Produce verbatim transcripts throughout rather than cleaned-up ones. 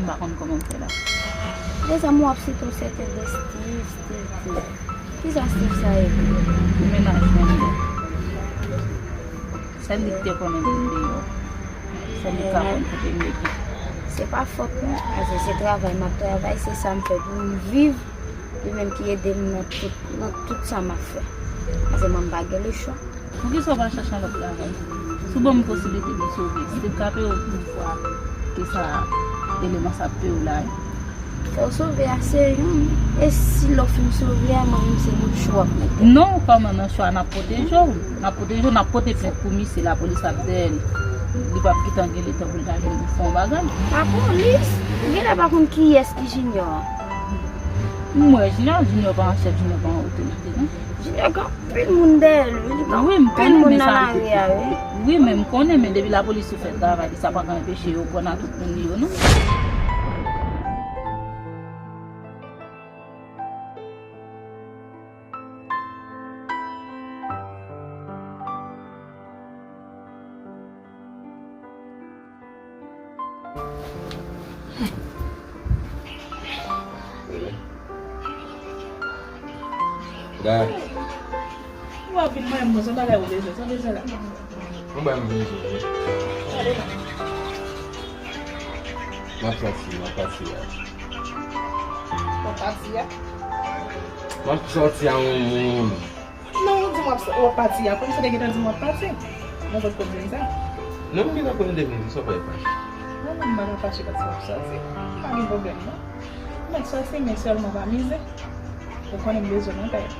M pa konn kòman m fè la. Mezanmi, w ap site yon sèten de Steve, Steve, Steve. Kisa Steve sa ye? Mennaj mwen li ye. Sèl li ki te konnen m deyò. Sèl li ka konn kote m ye. Se pa fòt mwen, paske se travay m ap travay, se sa m fè pou m viv. Li menm ki ede m nan tout, nan tout sa m ap fè. Paske mwen m pa gen lechwa. Poukisa w pa chache yon lòt travay? Si w ban m posiblite pou m sove, si te kape w pou fwa ke sa eleman sa ap peye w la. Fò w sove a se youn. E si lè w fin sove a, mwen menm se yon cho w ap mete? Non, kòman nan cho a n ap pwoteje w? N ap pwoteje w, n ap pote plent pou misye, lapolis ap dèyè l. Li p ap gentan gen letan pou l ta vin fè yon bagay. Lapolis? Ou genlè pa konn kiyès ki Junior a. M wè Junior, Junior pa yon chèf, Junior pa yon otorite, non. Junior gen anpil moun dèyè l, wi. Li gen anpil moun nan lari a, wi. Wi, men m konnen, men depi lapolis ou fè travay li, sa pa ka anpeche yo pran nan tout moun yo, non. Gad. Ou ap vin mwen mwen, se bagay ou bezwen, sa bezwen la. Mwen bay mwen bezwen, wi. Gade la. M ap sòti, m ap pati a. W ap pati a? M ap sòti a, wi, wi. Non, ou di m w ap, w ap pati a. Kòm si w te gentan di m w ap pati. Mwen potko di m sa. Non, m gentan konnen depi m di sa w pa fache. Non, non, m pa ka fache paske w ap sòti. M pa gen pwoblèm, non. M mèt sòti, men sèlman pa mize. Ou konnen m bezwen nan kay la.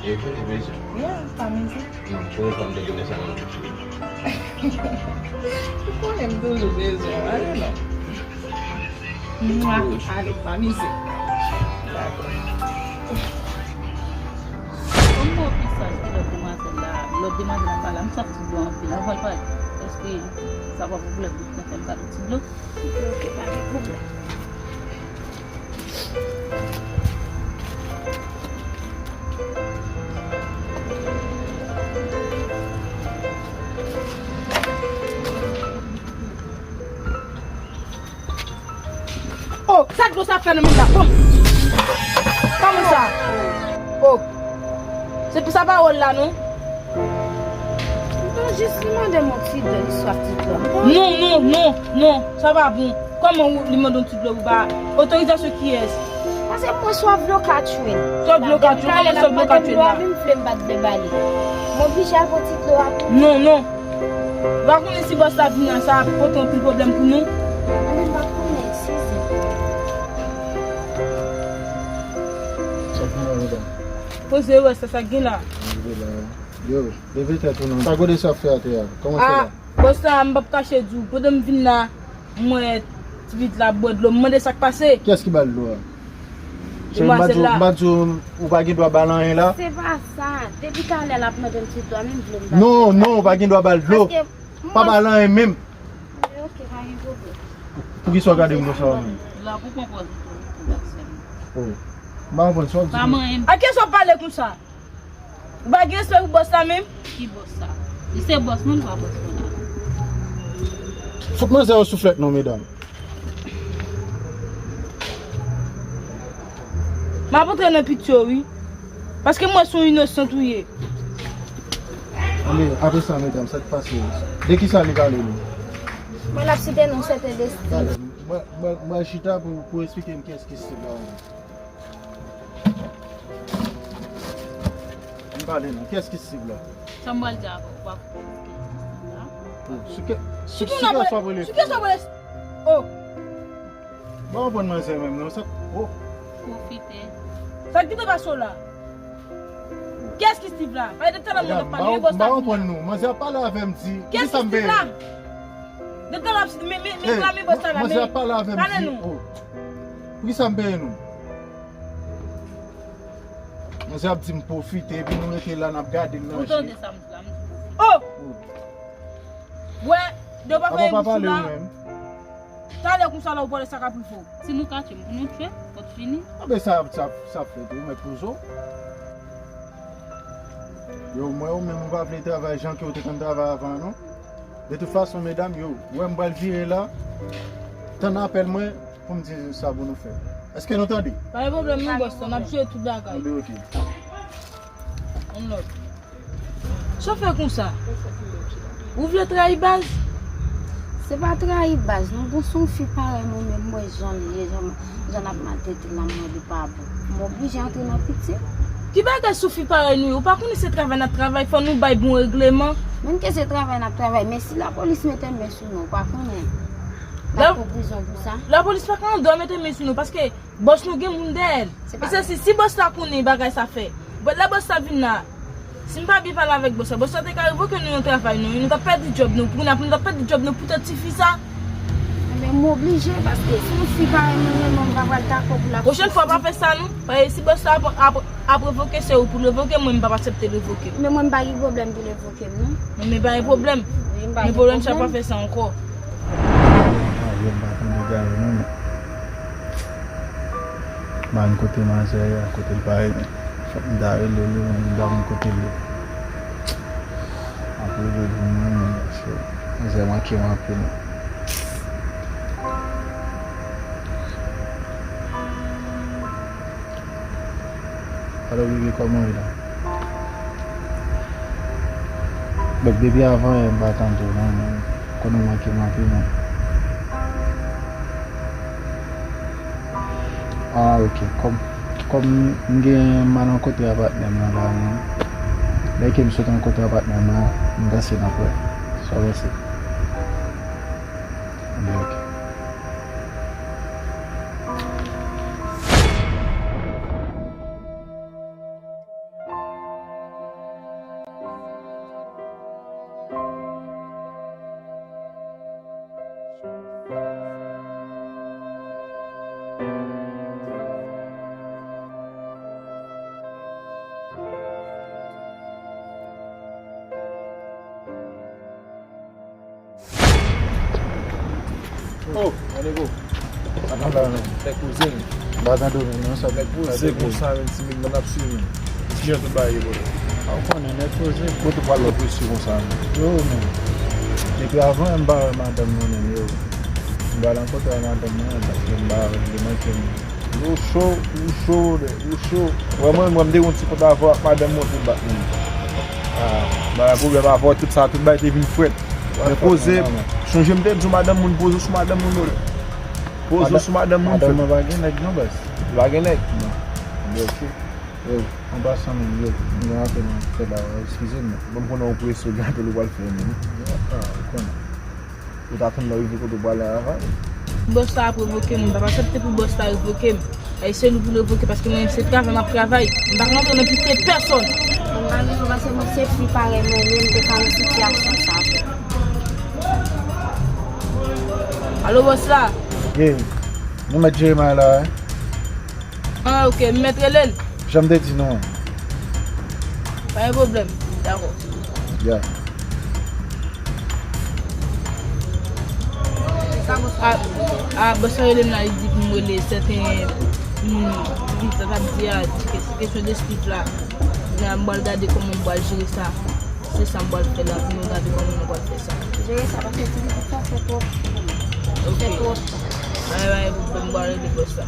E vre, ou bezwen? Yeah, pa mize. Non, pou reponn de bonè sa nan bouch li. Ou konnen m toujou bezwen w, ale non. Mwa, ale, pa mize. Dakò. Kòm bon mesaj ki lòt demwazèl la, lòt demwazèl la pale, m santi dlo anpil. Anvan l pale, èske sa pa pou pwoblèm pou fè m kado ti dlo? Ok, ok, pa gen pwoblèm. Oh, sa dlo sa fè nan men la? Oh. Kòman sa? Oh. Se pou sa pawòl la, non? M ta jis li mande m yon ti dlo, li swaf ti dlo. Non, non, non, non, sa pa bon. Kòman ou li mande yon ti dlo pou ba otorizasyon kiyès? Paske mwen swaf dlo Katrin. Swaf dlo Katrin, kòman swaf dlo Katrin la? Depi talè l ap mande m dlo a, menm vle m pa t vle ba li. M oblije al pran ti dlo a pou li. Non, non. Ou pa konnen si bòs la vin la, sa ap pote anpil pwoblèm pou nou? Mwen menm pa konnen, sizi. Sa k gen la, medam? Poze wè sa, sa k gen la. Yo, leve tèt ou non. Sa gode sa fè atè a? Kòman fè la? Ah, bòs la, m p ap kache di w. Pandan m vin la, m wè ti pitit la ap bwè dlo. M mande sa k pase. Kiyès ki ba l dlo a? Demwazèl la. M pa di w, m pa di w, ou pa gen dwa ba l anyen la. Se pa sa. Depi talè l ap mande m ti dlo a, menm vle m ba l. Non, non, ou pa gen dwa ba l dlo. Paske pa ba l anyen menm. Ok, pa gen pwoblèm. Poukisa w gade m konsa menm? La pou konpòze tou, tou gason. Oh. M pa konprann sa w ap di. Pa manyen m. A kiyès w ap pale konsa? Ou pa gen respè pou bòs la menm? Ki bòs la? Li se bòs mwen, li pa bòs mwen la. Fout manzè yon souflèt non, medam. M ap antre nan pitye w, wi. Paske m wè se yon inosant ou ye. Anben, apre sa, medam, sa k pase? De kisa li pale nou? Mwen l ap site non sèten de Steve. Talè, mwen, mwen, mwen chita pou, pou eksplike m kiyès ki Steve la. M pale non. Kiyès ki Steve la? Sa m pral di avè w, ou pa konn kiyès ki Steve la. Oh, sou ke, sou, sou kiyès w ap rele? Sou kiyès w ap rele? Oh. Bon, konprann manzè menm non, sa, oh. Pwofite. Sa ki te pase w la? Kiyès ki Steve la? Pale de talè mwen ap pale, men bòs la vin la. M pa konprann nou. Manzè ap pale avè m di, kiyès ki Steve la? De talè ap, men, men, men, men bòs la la, men. Manzè ap pale avè m di, oh. Poukisa m peye nou? Manzè ap di m pwofite, epi nou rete la, n ap gade l nan je. Ou tande sa m di la, m di pwofite. Oh! Wè, de w pa fè emisyon la. Talè konsa la, ou pale sa k ap rive w. Si nou ka tchwe m, pou nou tchwe, pot fini. Anben sa, sa, sa fèt, ou mèt poze w. Yo, mwen, ou menm, ou pa vle travay jan ke w te konn travay avan, non? De tout fason, medam, yo, wè m pral vire la. Tann apèl mwen, pou m di sa pou nou fè. Èske nou tande? Pa gen pwoblèm non, bòs la, n ap jere tout bagay. Anben, oke. Yon lòt. Sa w fè konsa? Ou vle trayi baz? Se pa trayi baz, non. Bon, se yon fi parèy mwen menm, m wè jan l ye, jan, jan l ap maltrete l la, m wè li pa bon. M oblije antre nan piti. Ki bagay sou fi parèy nou ye? Ou pa konnen se travay n ap travay, fò nou bay bon regleman. Menm ke se travay n ap travay, men si lapolis mete men sou nou, ou pa konnen. N ap pran prizon pou sa. Lapolis pa ka andwa mete men sou nou, paske bòs nou gen moun dèyè l. Se pa... E se si, si bòs la konnen bagay sa fè. Bon, lè bòs la vin la, si m pa byen pale avèk bòs la, bòs la te ka revoke nou nan travay nou, nou t ap pèdi djòb nou. Pou n ap, nou t ap pèdi djòb nou pou tèt tifi sa. Enben, m oblije, paske si yon fi parèy mwen menm, mwen pa pral dakò pou l ap soufri. Pwochèn fwa, pa fè sa non. Paske si bòs la ap, ap, ap revoke, se ou pou l revoke, mwen m p ap aksepte revoke. Men mwen m pa gen pwoblèm pou l revoke m non. Men, men pa gen pwoblèm. Wi, m pa gen pwoblèm. Men pwoblèm sa, pa fè sa ankò. Ah, yo pa tande gari non, men. Ban kote manzè a, kote l pa ye, men. Fòk m ta rele li, men m pa konn kote l ye. Apre rele mwen, men, se, manzè manke m anpil. Alo, Bibi, kòman w ye la? Donk, depi avan yè, m pa tande w non, men konnen w manke m anpil, men. Ah, ok. Kòm, kòm m gen mal rankontre a patnè m nan la, men lè ke m sot rankontre a patnè m nan, m panse n ap wè. Sa w panse? Anben, ok. Oh, Manego. Sa k ap la menm? Nèg poze menm. M pa tande w menm non, sa k ap poze konsa menm, timoun nan ap swiv menm. Kijan tout bagay ye, bro? A, ou konnen, nèg poze. Kote w pral lòt mesye konsa menm? Yo, menm. Depi avan, m pa wè madanm mwen menm, yo. M pral rankontre ak madanm mwen, paske m pa wè, li manke m. Ou cho, ou cho, ou cho. Wè mwen, mwen, m te gen yon ti kont avè w ak madanm mwen pou bat moun. Ah, bagay pwoblèm avè w, tout sa, tout bagay te vin frèt. Men poze, sonje m te di w madanm moun, poze w sou madanm moun, bro. Poze w sou madanm moun, frè. Madanm mwen pa gen nèg, non, baz. Li pa gen nèg? Non. Byen, ok. Yo, an pasan menm, yo, m gen anpil nan fè la, eskize m. Bon, m konnen w prese, w gen anpil ou pral fè menm. Ah, ou konnen. Ou ta konn lè w rive kote w prale avan. Bòs la ap revoke m, m p ap aksepte pou bòs la revoke m. E se nou pou l revoke paske mwen menm se travay m ap travay. M pa ka rantre nan pite pèsonn. Mwen pa gen paske mwen se fi parèy mwen menm te ka nan sitiyasyon sa. Alo, bòs la? Ye, nou mèt jere may la, wi. Ah, ok, m mèt rele l. Jan m te di nou an. Pa gen pwoblèm. Dakò. Yeah. A, a, bòs la rele m la, li di pou m rele sèten moun, li t ap di a, di ke, kesyon de slip la. La, m pral gade kòman m pral jere sa. Se sa m pral fè la, pou nou gade kòman nou pral fè sa. Jere sa, paske ti nèg sa fè twòp. Ok. Fè twòp. Bay, bay, pou m pral rele bòs la.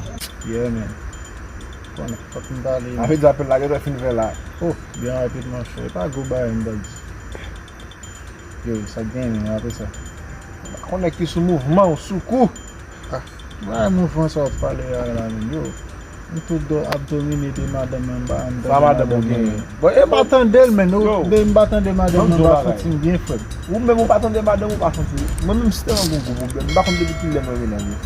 Yeah, man. Konnen, fòk m pale. Sa vle di apèl la gentan fin fè la. Oh, byen rapid, monchè. E pa gwo bagay m pral di. Yo, sa k genyen menm apre sa? M pa konnen ki sou mouvman ou sou kou. Ah, ki bagay mouvman sa w ap pale a la menm, yo? M tout do ap domine de madanm mwen, m pa ann tande madanm mwen. Sa madanm ou genyen? Bon, e m pa tande l, men, non. Yo. De m pa tande madanm mwen, m pa santi m byen, frè m. Ou menm ou pa tande madanm ou pa santi. Mwen menm si te yon gwo gwo pwoblèm, m pa konn depi kilè mwen renmen l.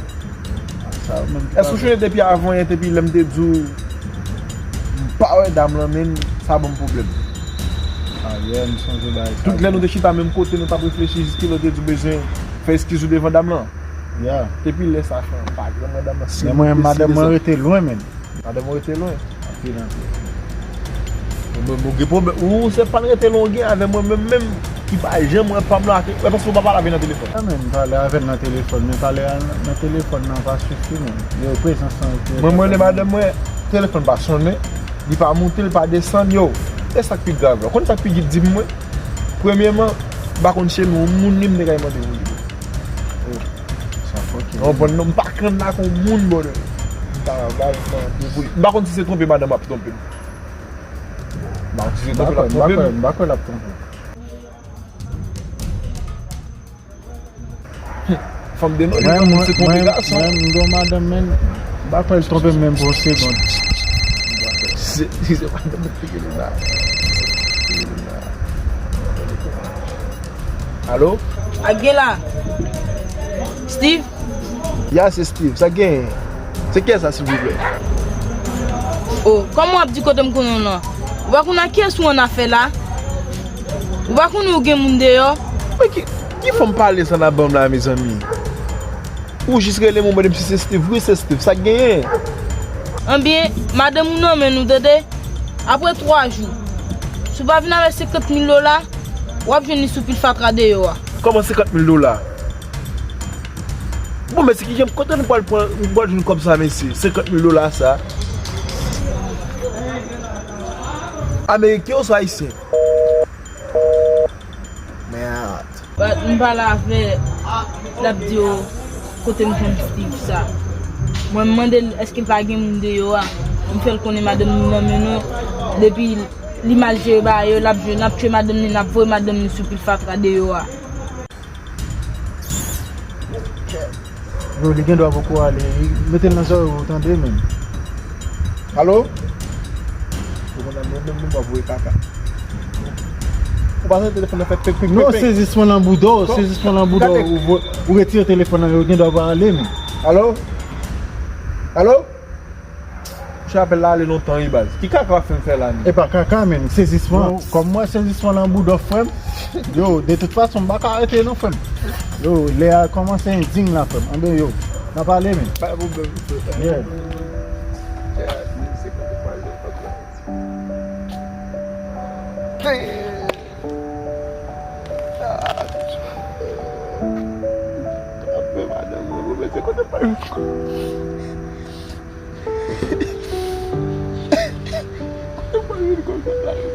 Sa menm ki... Èske w sonje depi avan yè, depi lè m te di w m pa wè dam lan menm, sa ban m pwoblèm. Ah, yeah, m sonje bagay sa. Tout lè nou te chita menm kote, nou t ap reflechi jiske lè w te di w bezwen fè eskiz ou devan dam lan. Yeah. Depi lè sa, frè, m pa janm wè dam lan. Men mwen, madanm mwen rete lwen, menm. Madanm ou rete lwen? Anpil, anpil. Ou menm ou gen pwoblèm. Ou se pa n rete lwen ou gen avè mwen menm menm ki pa janm wè fanm lan ak, e paske ou pa pale avè l nan telefòn. Mwen menm pale avè l nan telefòn, men pale a nan, nan telefòn nan pa sifi menm. Yo, prezans lan rete. Mwen, mwen rele madanm mwen, telefòn pa sonnen, li pa moute, li pa desann, yo. E sa k pi grav la. Konn sa k pi gid di m mwen? Premyèman, m pa konn se non moun li m te kay mande pou li. Oh, sa fòk. Ou konprann non, m pa konn la kon moun, brother. M pa, m pa, m pa, m pa konn si se twonpe madanm ap twonpe m. M pa konn si se twonpe l ap twonpe m. M pa kwè, m pa kwè l ap twonpe. Fanm de non, li konn se twonpe gason. Mwen, m gen yon madanm, men m pa kwè l twonpe m menm pou yon segonn. Si se, si se madanm mwen ki te gen la. Alo? Ak gen la. Steve? Ya, se Steve. Sa genyen? Se kiyès sa, silvouplè? O, kòman w ap di kote m konnen w nan? Ou pa konn ak kiyès ou annafè la? Ou pa konnen ou gen moun deyò? Men ki, ki fòm pale sa n ap ban m la, mezanmi? Ou jis rele m, ou mande m si se Steve. Wi, se Steve. Sa k genyen? Anben, madanm ou nan men nou, tande? Apre twa jou, si w pa vin avèk senkant mil dola, w ap jwenn li sou pil fatra deyò a. Kòman senkant mil dola? Bon, mesye, ki jan, kote nou pral pran, nou pral jwenn kòb sa, mesye? Senkant mil dola sa? Ameriken oswa ayisyen? Mèd. But m pale avè l, l ap di w kote m jwenn Steve sa. Mwen, m mande l èske l pa gen moun deyò a. M fè l konnen madanm li nan men nou. Depi li mal jere bagay yo, l ap jwe, n ap tchwe madanm li, n ap voye madanm li sou pil fatra deyò a. Yo, li gen dwa poko ale. Mete l nan zòrèy ou, tande, men. Alo? Ou konn nan menm, menm, menm, w ap voye kaka. Ou pa tande telefòn nan fè pek, pek, pek, pek? Non, sezisman nan bouda w, sezisman nan bouda w. Ou vo-, ou retire telefòn nan, yo gen dwa pa ale, men. Alo? Alo? Monchè, apèl la ale lontan wi, baz. Ki kaka w ap fè m fè la menm? E pa kaka, men, sezisman. Kòm m wè sezisman nan bouda w, frè m. Yo, de tout fason, m pa ka rete non, frè m. Yo, lè a kòmanse endiy la, frè m. Anben yo, n a pale, men. Pa gen pwoblèm, frè. Yeah. Apre madanm mwen, mwen mete kote pa yo. Kote pa yo, kote pa yo.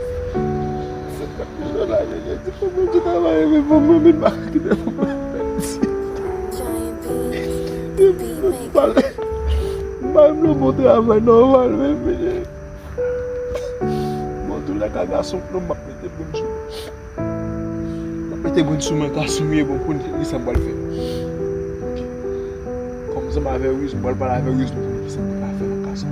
Senkant mil dola, nèg yo di pou mwen di travay, men pou mwen, men pa kite pou mwen. Pale. M pa menm nan bon travay nòmal, men, men. Bon, toulèka, gason, non, m ap mete grenn sou mwen. M ap mete grenn sou mwen, gason m ye, bon, pou n ki sa m pral fè. Kòm zanmi avè Wiz, m pral pale avè Wiz, nou konnen ki sa m pral fè nan ka sa.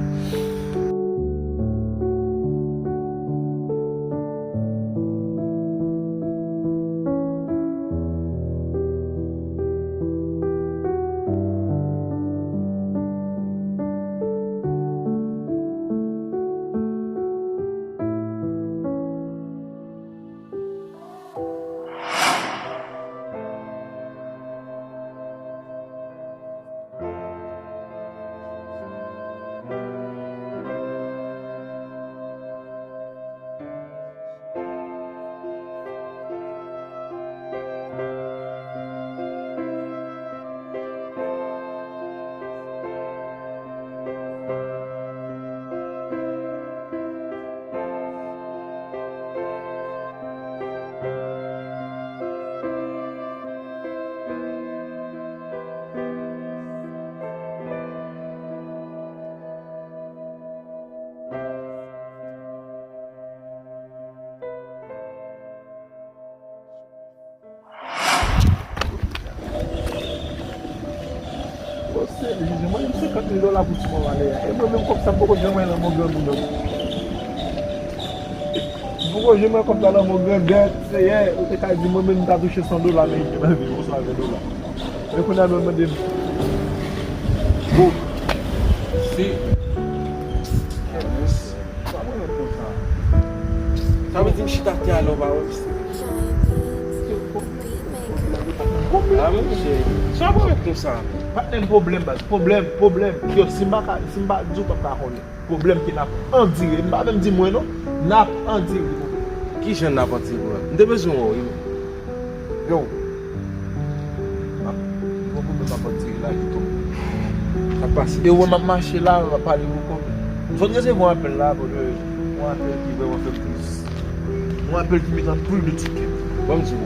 Bon, se li, mwen menm senkant mil dola pou ti mwen ale a. E mwen menm kòb sa m poko janm wè nan men grangou non. M poko janm wè kòb sa nan men grandèt, seyè, ou te ka di mwen menm m ta touche san dola, men m te mal viv konsa ven dola. Men kounye a nou mande m. Si. Sa mwen konsa. Sa vle di m chita atè a lè w pa wè m. A monchè, sa mwen konsa. Patnè m pwoblèm, baz. Pwoblèm, pwoblèm. Yo, si m pa ka, si m pa di w, w p ap ka konnen. Pwoblèm ke n ap andire. M pa menm di mwen non. N ap andire pwoblèm. Ki jan n ap andire pwoblèm? M te bezwen wè w wi. Yo. M ap, gon pwoblèm m ap andire la ki tonbe. Sa k pase? E wè m ap mache la, m ap pale pou kòb. M sot resevwa yon apèl la, brother. Yon apèl ki vrèman fè m tris. Yon apèl ki met anpil de ti kè. Ban m di w.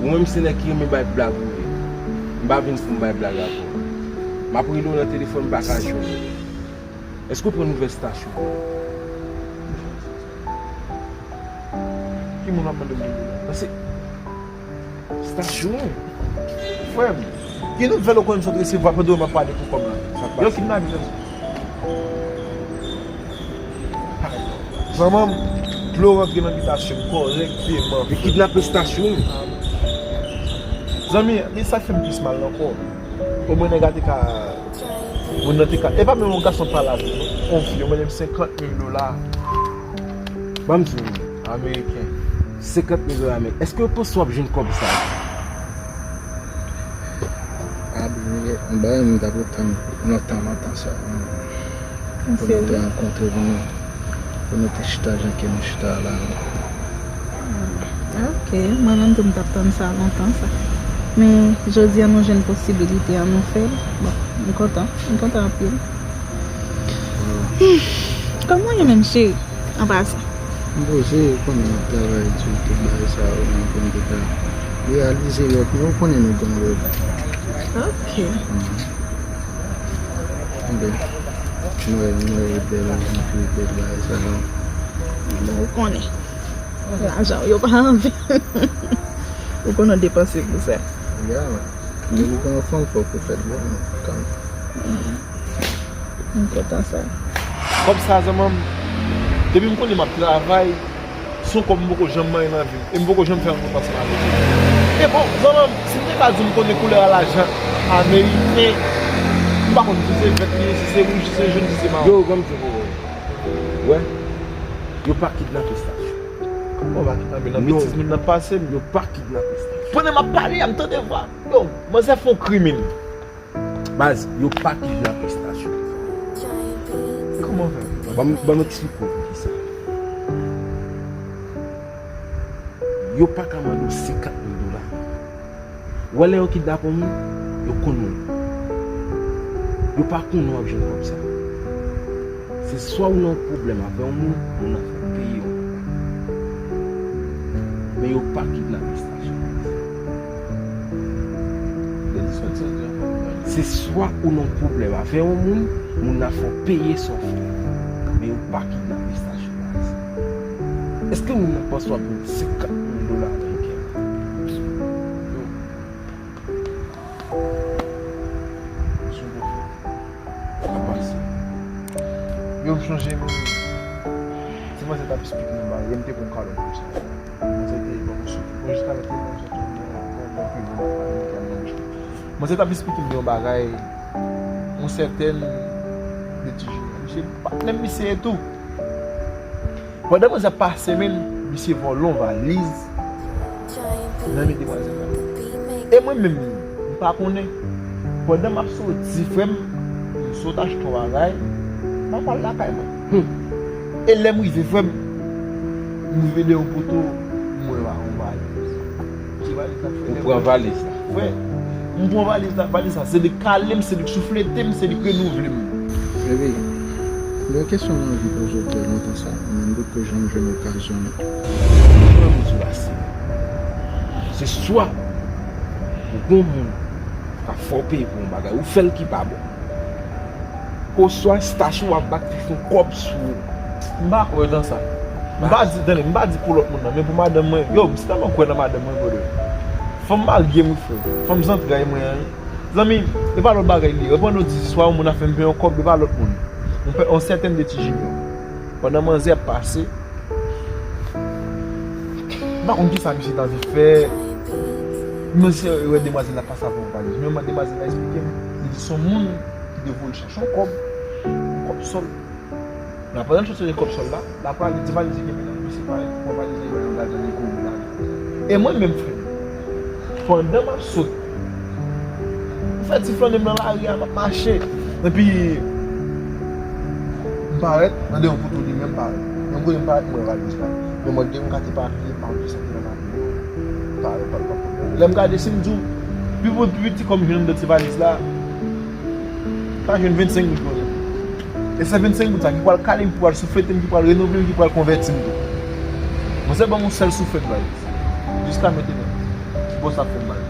Ou menm se nèg ki renmen bay blag ou ye. M pa vin pou m bay blag avè w. M ap rele w nan telefòn, m pa ka jwenn ou. Èske w pran nouvèl Stasyon? Ki moun w ap mande m nouvèl la? Pase Stasyon. Frè m, ki nouvèl ou konn sot resevwa pandan w ap pale pou kòb la? Yo kidnape Stasyon. Zanmi m, dlo rantre nan bitasyon m kòrèkteman. Yo kidnape Stasyon. Zanmi, men sa fè m plis mal ankò. Omwen nèg la te ka, moun nan te ka, e pa menm yon gason pale avè m non. Yon fi, yo mande m senkant mil dola. Ban m di w, ameriken. Senkant mil dola ameriken. Èske w panse w ap jwenn kòb sa? A, byen, yon bagay m t ap tann lontan, lontan sa. Pou nou te rankontre, pou nou, pou nou te chita jan ke nou chita la. Ah, ok, mwen menm tou m t ap tann sa lontan sa. Men jodi a nou jwenn posibilite an, nou fè l. Bon, m kontan, m kontan anpil. Kòman w ye menm cheri, an pasan? M poze, ou konnen m ap travay di, tout bagay sa yo, men pou m te ka reyalize lòt, men ou konnen nou gen yon rèv. Ok. Mhm. Enben, mwen, mwen bèl anvi pou bèl bagay sa yo. Bon, ou konnen. Lajan yo pa anvi. Ou konnen w depanse pou sa. Ya, men ou gen yon fanm fòk ou fèt bon, kanmenm. M kontan sa. Kòb sa, zanmi m, depi m konnen m ap travay, se yon kòb m poko janm manyen nan vi m. E m poko janm fè yon kòb ansanm avè l. E bon, zanmi m, si m te ka di w m konnen koulè a lajan ameriken, m pa konn si se vèt li ye, si se wouj, si se jòn, si se mawon. Yo, ban m di w pou wè. Wè, yo pa kidnape Stasyon. Kòman yo pa kidnape? Nan betiz moun nan pase m. Yo pa kidnape Stasyon. Pandan m ap pale a, m tande vwa. Yo, manzè fè yon krimin. Baz, yo pa kidnape Stasyon. Kòman fè? Ban m, ban m eksplike w poukisa. Yo pa ka mande w senkant mil dola. Ou wè lè yo kidnape yon moun, yo konn ou. Yo pa konnen w ap jwenn kòb sa. Se swa ou nan yon pwoblèm avè yon moun, moun nan fè w peye yon bagay. Men yo pa kidnape Stasyon. Se swa ou nan yon pwoblèm avè yon moun, moun nan fè w peye sa w fè. Men yo pa kidnape Stasyon. Èske moun nan panse w ap jwenn senkant mil dola ameriken? Yo. Sou bon fè. Sa pase. Yo, m chonje m. Ti manzè t ap esplike m yon bagay, m te pran kalòt pou sa. Manzè te ban m sou, bon, jiska lè te ban m sou, bon, bon, bon, bon, bon, bon, bon, bon, bon, bon. Manzè t ap esplike m yon bagay, yon sètèn de ti junior. Misye, patnè m misye tou. Pandan manzè ap pase men l, misye vòlè yon valiz nan men demwazèl la. E mwen menm, m pa konnen. Pandan m ap soti, frè m, m sot achte yon bagay, m ap al lakay mwen. Hmm. E lè m rive, frè m, m rive dèyè yon poto, m wè yon valiz. Ki valiz la, frè? Ou pran valiz la? Frè, m pran valiz la, valiz la, se li k kale m, se li k souflete m, se li k renouvle m. Bebe, gen yon kesyon mwen anvi poze w depi lontan sa, mwen menm m poko janm jwenn okazyon. Mwen menm di w ase. Se swa ou gon moun k ap fè w peye pou yon bagay, ou fè l ki pa bon. Oswa Stasyon ap bat pou fè yon kòb sou ou. M pa kwè nan sa. M pa di, tande, m pa di pou lòt moun nan, men pou madanm mwen, yo, m si tèlman kwè nan madanm mwen, brother. Fanm marye m, wi, frè. Fanm zantray mwen an, wi. Zanmi, e pa lòt bagay li ye. Pandan w di swa yon moun ap fè m peye yon kòb, e pa lòt moun. Yon pè, yon sètèn de ti junior. Pandan manzè ap pase, m pa konn kisa misye t anvi fè. Misye wè demwazèl la pase avè yon valiz. Men demwazèl la esplike m, li di se yon moun ki te voye l chache yon kòb, yon kòb sòl. Nan pandan l sot soti kòb sòl la, l ap prale, ti valiz li kenbe nan men misye, pran valiz li, wè yon gad nan li kouri la. E mwen menm, frè m, pandan m ap sot, m fè ti flannen m nan lari a, m ap mache. Epi, m parèt, tande yon poto li menm parèt. Menm kote m parèt, m wè valiz la. Men mwen gen yon kati papye, m pa konn kisa ki nan papye. M parèt, pa, pa, pa. Lè m gade, si m di w, pi, pi piti kòb m jwenn anndan ti valiz la, m pa jwenn vennsenk goud kòb. E se vennsenk goud sa ki pral kale m, ki pral souflete m, ki pral renouvle m, ki pral konvèti m tou. Manzè ban m yon sèl souflèt valiz. Jiska mentenan, ti bòs la ap fè m mal.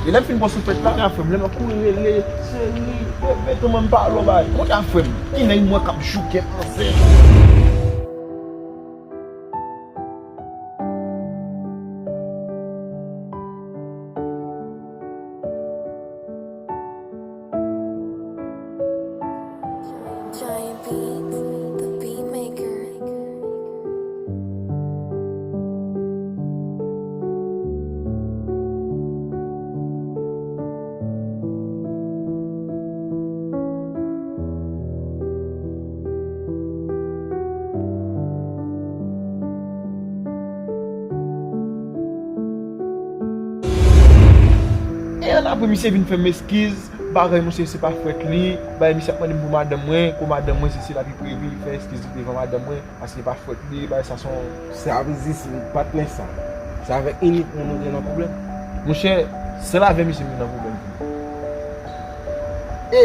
E lè m fin pran souflèt la, frè m, lè m ap kouri rele, cheri, bebe, tanman m pale w bay. Kounye a, frè m, ki nèg mwen k ap jouke m anfè. Giant Beats, the beat maker. E annapre, misye vin fè m eskiz, bagay, monchè, se pa fòt li, bagay, misye ap mande m pou madanm mwen, pou madanm mwen, se, se la pi previ, li fè eskiz li devan madanm mwen, paske se pa fòt li, bagay, sa se yon... Sa vle di, si m pa t nan sa, se avèk inik moun ou gen nan pwoblèm? Monchè, sèl avè misye m gen nan pwoblèm. E,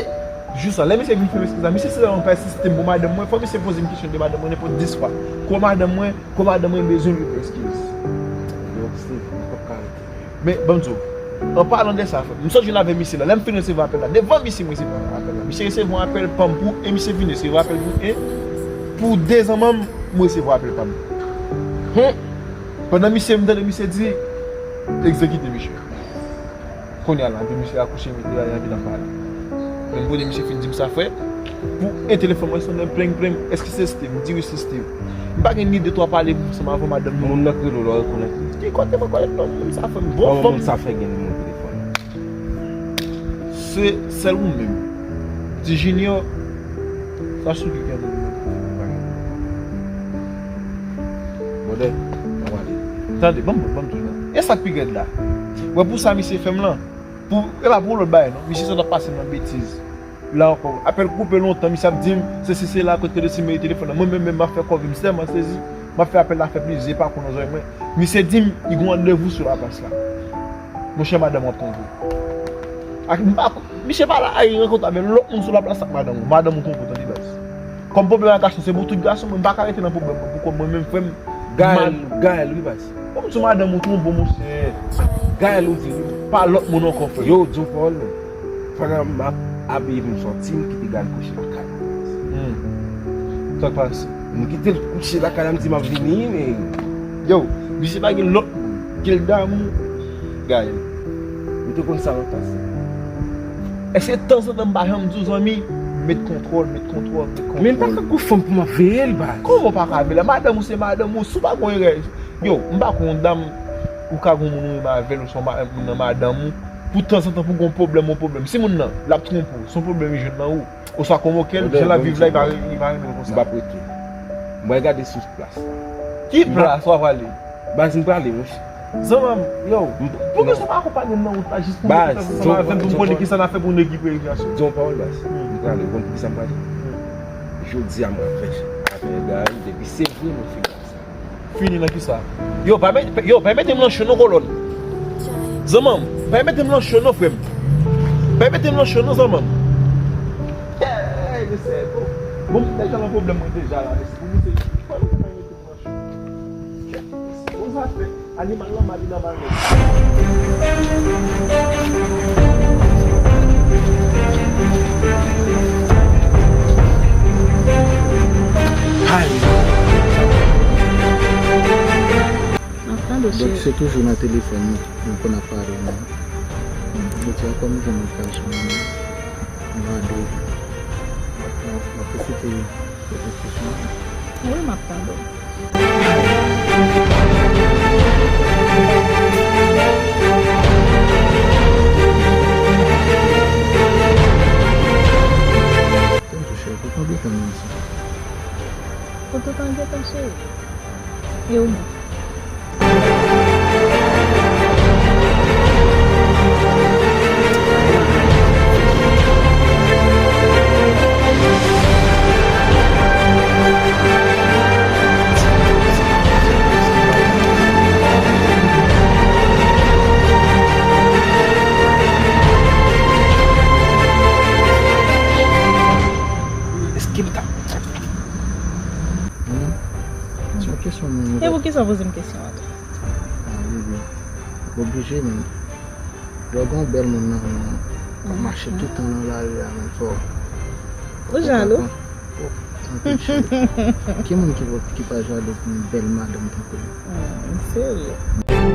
jis la, lè misye vin fè m eskiz la, misye se yon pèsiste m pou madanm mwen, fò misye poze m kesyon de madanm mwen nenpòt dis fwa. Ko madanm mwen, ko madanm mwen bezwen li pou eskiz. Donk, Steve, m p ap ka rete. Men, ban m di w, an palan de sa, frè m, m sot jwenn avè misye la. Lè m fin resevwa apèl la, devan misye m resevwa apèl la. Misye resevwa apèl pa m pou, e misye vin resevwa apèl pou, e pou de zan manm, m resevwa apèl pa m. Hum! Pandan misye, m tande misye di, egzekite misye. Kounye a la, epi misye akouche, mete la, epi n ap pale. Men m konnen misye fin di m sa, frè. Pou e telefòn mwen sonnen plenk, plenk. Èske se Steve? M di wi, se Steve. M pa gen ni de twa pale ansanm avè madanm nou. Moun nan k rele w la, w rekonèt li? Ki kote m rekonèt non moun sa, frè m? Bon, kòman moun sa fè gen nimewo telefòn? Se sèl ou menm. Ti Junior, sa sou ki gen nimewo telefòn? Brother, mwen pale. Tande, ban m, ban m di w non. E sa k pi rèd la. Wè pou sa misye fè m lan. Pou, e pa pou lòt bagay non. Misye sa t ap pase m nan betiz. La ankò, apèl koupe lontan, misye ap di m, sesi sela, kote kote si mete telefòn nan. Mwen menm, menm, m ap fè kò vim, m tèlman sezi. M ap fè apèl la, fè plizyè pako nan zòrèy mwen. Misye di m, li gen yon randevou sou laplas la. Monchè, madanm w ap twonpe w. Ak, m pa, misye pa la, al rankontre avè lòt moun sou laplas ak madanm ou. Madanm ou twonpe w, tande baz. Kòm pwoblèm a gason, se pou tout gason, mwen m pa ka rete nan pwoblèm mwen pou kò mwen menm, frè m. Gaël, Gaël, wi, baz. Kòm si madanm ou twonpe w, monchè. Gaël, ou di, wi. Pa lòt moun ankò, frè. Yo, di yon pawòl, non. Pandan m ap abiye pou m sòti, m kite Gaël kouche lakay la. Hmm. Sa k pase? M kite l kouche lakay la, m di m ap vini, men... Yo, misye pa gen lòt moun ke l damou, Gaël. Ou te konn sa lontan, se. Èske tanzantan m pa janm di w, zanmi, met kontwòl, met kontwòl, met kontwòl? Men m pa ka gon fanm pou m ap veye l, baz. Kòman w pa ka veye l? Madanm ou se madanm ou, si w pa gon erè. Yo, m pa konn yon dam ou ka gon moun ou renmen avè l, ou se yon ma-, moun nan madanm ou, pou tanzantan pou gon pwoblèm, yon pwoblèm. Si moun nan, l ap twonpe w, se yon pwoblèm li jwenn nan ou, oswa kòm okenn, jan l ap viv la, li pa, li pa renmen l konsa. M p ap rete. M pral gade sou plas la. Ki plas w ap prale? Baz, m prale, monchè. Zanmi m, yo, poukisa w pa akonpanye m nan wout la jis pou m mete tèt ansanm avè m pou m konnen kisa n ap fè pou nèg ki previ a sou? Di yon pawòl, baz. M prale, ou konn poukisa m prale? Jodi a m ap fè avè Gaël, depi se vre nou fini. Fini nan kisa? Yo, pa met, yo, pa mete m nan cho non, kolòn. Zanmi m, pa mete m nan cho non, frè m. Pa mete m nan cho non, zanmi m. Hey, mesye, bon. Bon, m deja nan pwoblèm mwen deja la, mesye. Pou misye, pa mete m nan cho. Bon zafè. Animal lan mal, li nòmal nèt. Ay. M ap tande w, cheri. Donk, se toujou nan telefòn nou, nou konn ap pale, non? Jodi a, kòm m gen okazyon, m va di w, m ap pwofite poze kesyon an. Wi, m ap tande w. Tande, cheri, pou konbyen tan nou ansanm? Pou toutan gen tan, cheri. E ou menm? Èske m t ap... Hmm? Se yon kesyon mwen... E poukisa w poze m kesyon an tou? Ah, bebe. Oblije, men. Lè w gen yon bèl moun nan men w, w ap mache tout tan nan lari a, men fò. Ou jalou? Anpil cheri. Ki moun ki, ki pa jalou pou yon bèl madanm tankou li? Hmm, serye.